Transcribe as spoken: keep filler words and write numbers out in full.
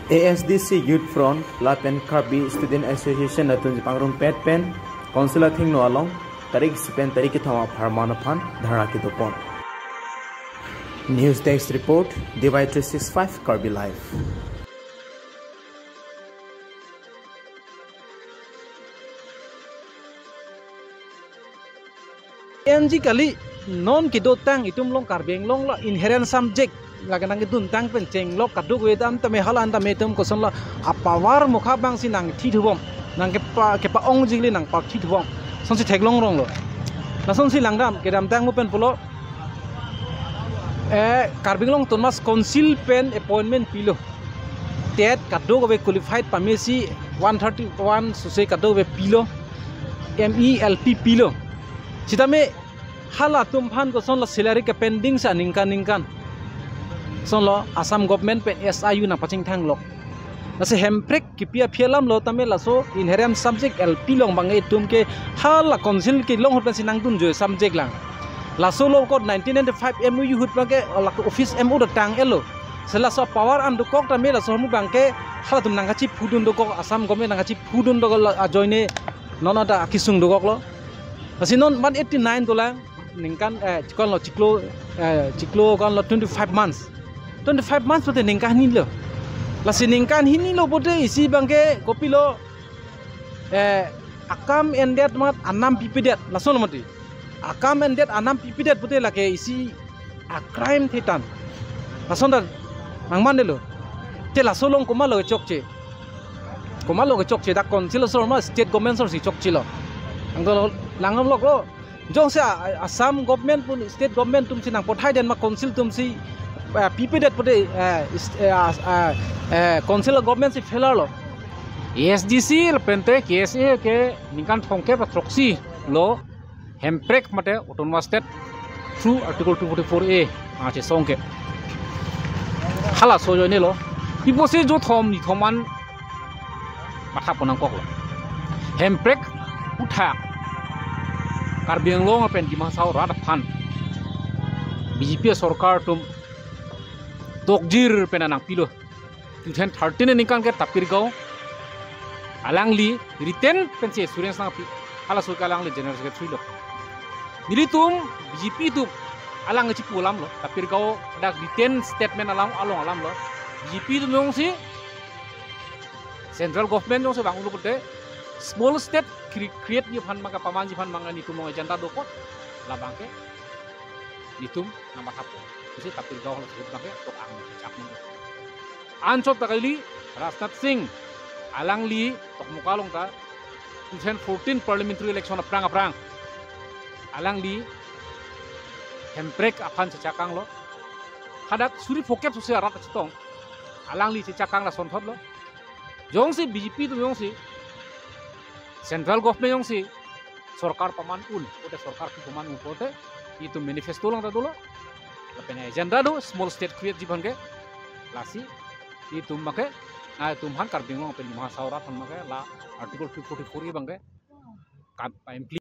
A S D C Youth Front lapen Karbi Student Association atum chepangrumpet pen Council athengno along tarik isi pen tarik kethom apharman aphan dharna kedopon. News Desk Report, D Y three six five Karbi Live. Enji kali, non kedotang itum along Karbi Anglong lo inherent subject lake nangkeduntang pen chenglok kadokave dam tame hala an tame itum kosonlo apower mokha abangsi nangthithubom, nangkepa kepa-ong jingli nangpathithubom. Lasonsi theklong ronglo. Lasonsi langdam kedamtang mo pen pulo, eh, Karbi Anglong Autonomous Council pen appointment pilo. TET kadokave qualified pamesi one thirty-one sose kadokave pilo. M E, L P pilo. Sitame halatum aphan kosonlo salary kepending sa ningkan ningkan. Kosonlo Assam government pen S I U nangpachingthanglok. Lasi Hemprek kipi aphi alamlo tame laso inherent subject L P along abang itum ke hala Council kelong ahut pensi nangdunjoi subject lang. Laso lo kot nineteen ninety-five M O U ahut abang ke lake office M O da tang-etlo. Si laso power an dokok tame laso ahormu abang ke halatum nangkachiphudun dokok, Assam government nangkachiphudun dokok la ajoine non ada akisung dokoklo. Lasi non man eighty-nine dolang ningkan, eh, chiklo, chiklo, eh, chiklo konlo twenty-five months. Twenty-five months pote ningkan hini lo. Lasi ningkan hini lo pote isi abang ke kopilo, eh, akam endet amat anam pipedet. Lasonlo mati. Akam endet anam pipedet pote lake isi a-crime thetan. Lason ta nangmandetlo. Te laso along komatlo kechokche? Komatlo kechokche, dak Council asor ma state government asor si chokchelo? Angkolo langdamloklo. Jongsi a-, Assam government pun state government atumsi nangpothaiden ma Council atumsi, eh, pipedet pote, eh, is-, eh, as-, eh, eh, Council government si failure lo. A S D C lapen te K S A ke ningkan thomkep ra throksi lo Hemprek mate Autonomous State through Article two forty-four A nangchesong ke. Halaso ajoinelo. Pi pusi jothom nithom an mathapon nangkoklo. Hemprek uthak Karbi Anglong pen Dima Hasao arat aphan B J P sorkar atum dokjir pen nangpilo. Two thousand thirteen aningkan ke Tapir Gao alangli written pensi assurance nangpi. Halaso ke alangli General Secretary lo. Nelitum B J P atum alang chipu alamlo. Tapir Gao dak written statement alam along alamlo. B J P atum jongsi central government jongsi vanglo pote small state cre-, create ji aphan maka pamanji aphan maka nelitum agenda dokok. Labang ke nelitum nangmathapon. Pusi Tapir Gao halaso ahut abang ke tok ang chak mun. Anchot ta kali Rajnath Singh alangli Dokmoka along ta two thousand fourteen parliamentary election aphrang aphrang alangli Hemprek aphan chechakanglo. Hadak suri phokep sose arat chetong alangli chechakang lasonthotlo. Jongsi B J P atum jongsi central government jongsi sorkar paman un, pote sorkar ki paman un pote, itum manifesto along ta dolo. Lapen agenda do, small state create ji aphan ke. Lasi itum abang ke, nelitum aphan Karbi Anglong pen Dima Hasao arat aphan abang ke la Article two forty-four A abang ke, ka-, implement